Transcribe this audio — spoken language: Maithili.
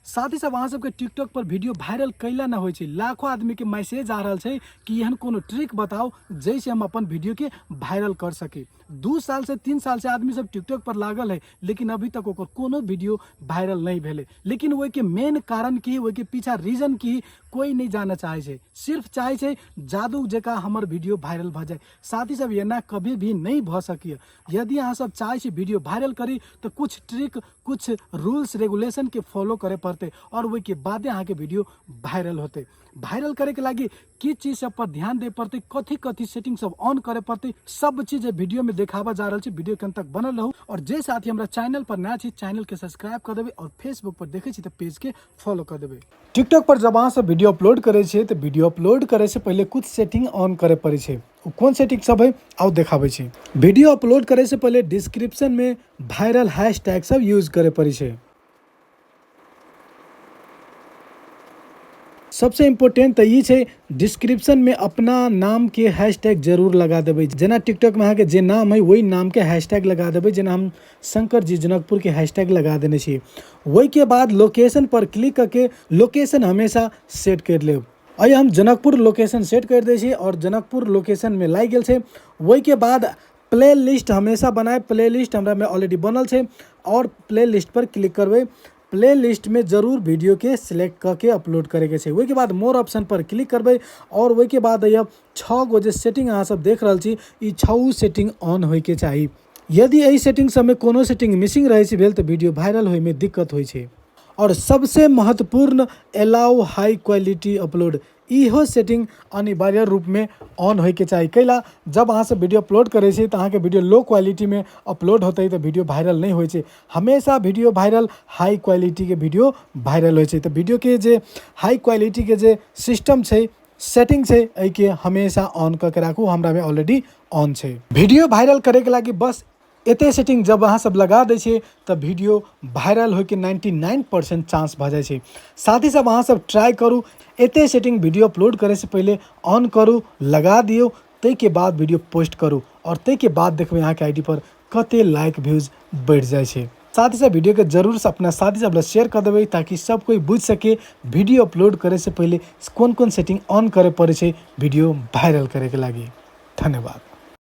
साथी सब, अहाँ सबके टिकटॉक पर वीडियो वायरल कैला न होइ छै। लाखों आदमी के मैसेज आ रहल छै कि एहन कोनो ट्रिक बताओ जैसे हम अपन वीडियो के वायरल कर सकी। 2 साल से 3 साल से आदमी सब टिकटॉक पर लागल है, लेकिन अभी तक ओकर कोनो वीडियो वायरल नहीं भेलै। लेकिन ओहिके मेन कारण की, ओहिके पीछा रीजन की, कोई नहीं जाना चाहे छै। सिर्फ चाहे छै जादू जकाँ हमर वीडियो वायरल भऽ जाए। साथी सब, एना कभी भी नहीं भऽ सकैए। यदि अहाँ सब चाहे छी वीडियो वायरल करी तऽ कुछ ट्रिक, कुछ रूल्स रेगुलेशन के फॉलो करे पड़तै और ओहिके बादे अहाँके वीडियो वायरल होतै। वायरल करे के लागि की चीज सब पर ध्यान दे पड़तै, कथी कथी सेटिंग सब ऑन करे पड़तै, सब चीज वीडियो में देखाबा जा रहल छै। वीडियो के अंत तक बनल रहू। और जे साथी हमरा चैनल पर नया छी, चैनल के सब्सक्राइब कर देबै और फेसबुक पर देखै छी तऽ पेज के फॉलो कर देबै। टिकटॉक पर जब अहाँ सब वीडियो अपलोड करै छियै तऽ वीडियो अपलोड करे से पहिले कुछ सेटिंग ऑन करे पड़ै छै। ओ कोन सेटिंग सब है, आउ देखाबै छी। वीडियो अपलोड करे से पहिले डिस्क्रिप्शन में वायरल हैशटैग सब यूज करे पड़ै छै। सबसे इम्पोर्टेंट तऽ ई छै, डिस्क्रिप्शन में अपना नाम के हैशटैग जरूर लगा देबै। जेना टिकटॉक में अहाँके जे नाम है वही नाम के हैशटैग लगा देबै। जेना हम शंकर जी जनकपुर के हैशटैग लगा देने छी। ओहिके बाद लोकेशन पर क्लिक करके लोकेशन हमेशा सेट कर लेब। अइ हम जनकपुर लोकेशन सेट कर दै छी और जनकपुर लोकेशन में लागि गेल छै। ओहिके बाद प्ले लिस्ट हमेशा बनाए। प्ले लिस्ट हमरा में ऑलरेडी बनल छै और प्ले लिस्ट पर क्लिक करबै। प्ले लिस्ट में जरूर वीडियो के सिलेक्ट करके अपलोड करे के छै। ओहिके बाद मोर ऑप्शन पर क्लिक करबै और ओहिके बाद यह 6 गो जे सेटिंग अहाँ सब देख रहल छी, ई 6 सेटिंग ऑन होय के चाही। यदि एहि सेटिंग सबमे कोनो सेटिंग मिसिंग रहै छै भेल तऽ वीडियो वायरल होयमे दिक्कत होइ छै। और सबसे महत्वपूर्ण एलाउ हाई क्वालिटी अपलोड, इहो सेटिंग अनिवार्य रूपमे ऑन होइके चाही। कैला जब अहाँ सब वीडियो अपलोड करै छी तऽ अहाँके वीडियो लो क्वालिटीमे अपलोड होतै तऽ वीडियो वायरल नहि होइ छै। हमेशा वीडियो वायरल हाई क्वालिटीके वीडियो वायरल होइ छै। तऽ वीडियोके जे हाई क्वालिटीके जे सिस्टम छै, सेटिंग छै, एहिके हमेशा ऑन कऽ के राखू। हमरामे ऑलरेडी ऑन छै। वीडियो वायरल करैके लागि बस एते सेटिंग जब अहाँ सब लगा दै छियै तऽ वीडियो वायरल होइके 99% चांस भऽ जाइ छै। साथी सब, अहाँ सब ट्राई करू, एते सेटिंग वीडियो अपलोड करे से पहिले ऑन करू, लगा दियौ, ताहिके बाद वीडियो पोस्ट करू और ताहिके बाद देखबै अहाँके आईडी पर कते लाइक व्यूज बढ़ि जाइ छै। साथ ही साथ वीडियो के जरूर से अपना साथी सब ला शेयर कर देबै ताकि सब कोई बुझि सके वीडियो अपलोड करे से पहिले कोन कोन सेटिंग ऑन करे पड़ै छै वीडियो वायरल करे के लागि। धन्यवाद।